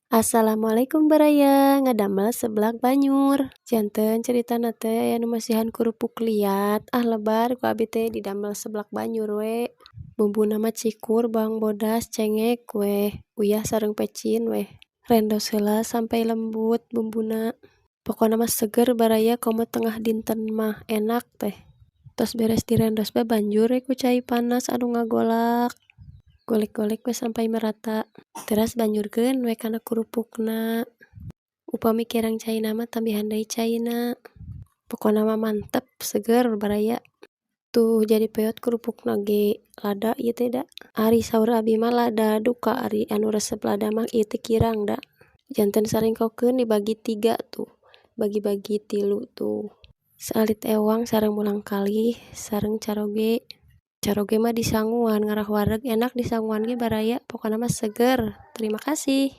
Assalamualaikum, baraya. Ngadamel seblak banyur. Janten caritana teh aya nu masihan kerupuk liat. Ah, lebar ku abi teh didamel seblak banyur we. Bumbuna mah cikur, bawang bodas, cengek weh, uyah sareng pecin weh. Rendos heula sampai lembut bumbuna. Pokona mah seger, baraya, komo tengah dinten mah enak teh. Tos beres direndos bae, banjur we ku cai panas anu ngagolak. Golek-golek we sampai merata. Teras banjurkeun we kana kerupukna. Upami kirang caina mah tambihan deui caina. Pokona mah mantep, seger, baraya. Tuh, jadi peyot kerupukna ge lada ieu teh da. Ari saur abi mah lada duka, ari anu resep lada mah ieu teh kirang da. Janten saringkokeun dibagi tiga tuh, bagi-bagi tilu tuh. Saalit ewang sareng murangkalih sareng caroge. Caroge mah disanguan ngarah wareg, enak disanguan ge, baraya. Pokona mah seger. Terima kasih.